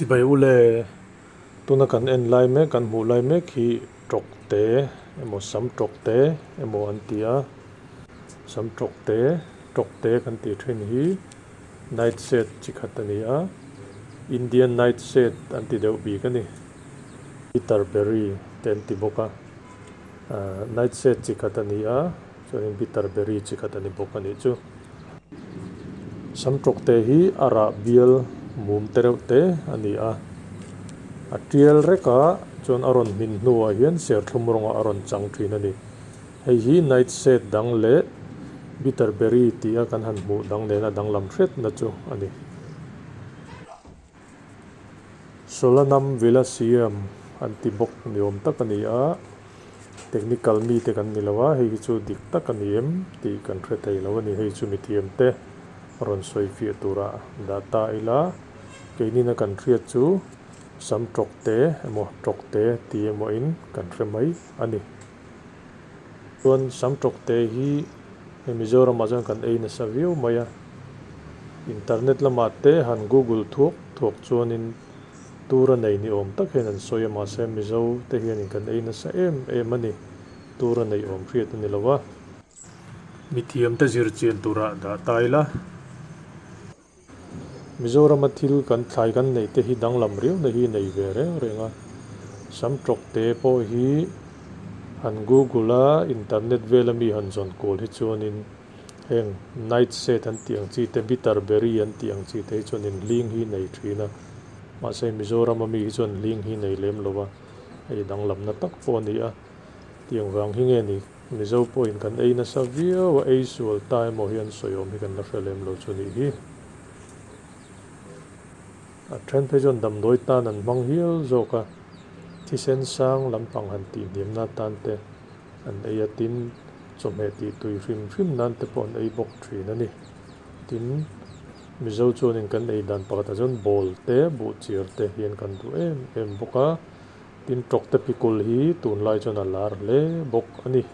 Chibai ule, tuna kan en lai mek kan hmuh lai mek hi tawk te emaw sam tawk te emaw an ti a, sam tawk te tawk te kan tih thin hi night shade chi khat a ni a, Indian night shade an ti deuh bik a ni, bitter berry te an ti bawk a, ahh night shade chi khat a ni a chuanin bitter berry chi khat a ni bawk a nih chu. Samtawkte hi a rah bial mum te reuh te a ni a, a tial rek a chuan a rawn hmin hnuah hian serthlum rawngah a rawn chang thin a ni. Hei hi night shade dang leh bitter berry tih a kan han hmuh dang nena danglam hretna chu a ni. Solanam Vilasiam an ti bawk ni awm tak a ni a, technical mite kan ni lo a, hei hi chu dik tak a ni em tih kan hre thei lo a ni, hei chu mithiam te rawn sawi fiah tura dah ta ila, keinina kan hriat chu sam tawk te emaw tawk te ti emaw in kan hre mai a ni. Chuan sam tawk te hi hei Mizoramah chuan kan ei nasa viau mai a, internet lamah te han google thuak thuak chuanin tur a nei ni awm tak hian an sawi a, mahse Mizo te hianin kan ei nasa em em a ni, tur a neih awm hriat a ni lo a. Mithiam te zir chian turah dah ta ila. Mizorama thil kan thlai kan neih te hi danglam riau na hi nei ve reng reng a, sam tawk te pawh hi han google a internet vela mi han zawn kual hi chuanin heng night shade an tih ang chi te bitter berry an tih ang chi te hi chuanin hling hi nei thin a, mahse Mizorama mi hi chuan hling hi nei lem lo a, hei danglamna tak pawh a ni a, tiang vang hi nge ni. Mizo pawhin kan ei nasa viau a, ei sual ta emaw hian sawi awm hi kan la hre lem lo chu nih hi. A then phei chuan damdawi tan an hmang hial zawk a, thisen sang lampang han tih hniamna atan te an ei a, tin chawhmeh tih tui hrim hrim nan te pawh an ei bawk thin a ni. Tin, Mizo chuanin kan ei dan pakhatah chuan bawl te, buhchiar te hian kan duh em em bawk a. Tin tawkte pikul hi tunlai chuan a lar hle bawk a ni.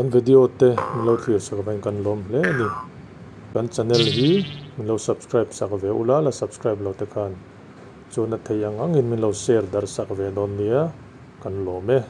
Kan video te min lo thlir sak avangin kan lawm hle a ni. Kan channel hi min lo subscribe sak ve ula, la subscribe lo te khan chuan a thei ang angin min lo share darh sak ve dawn nia, kan lawm e.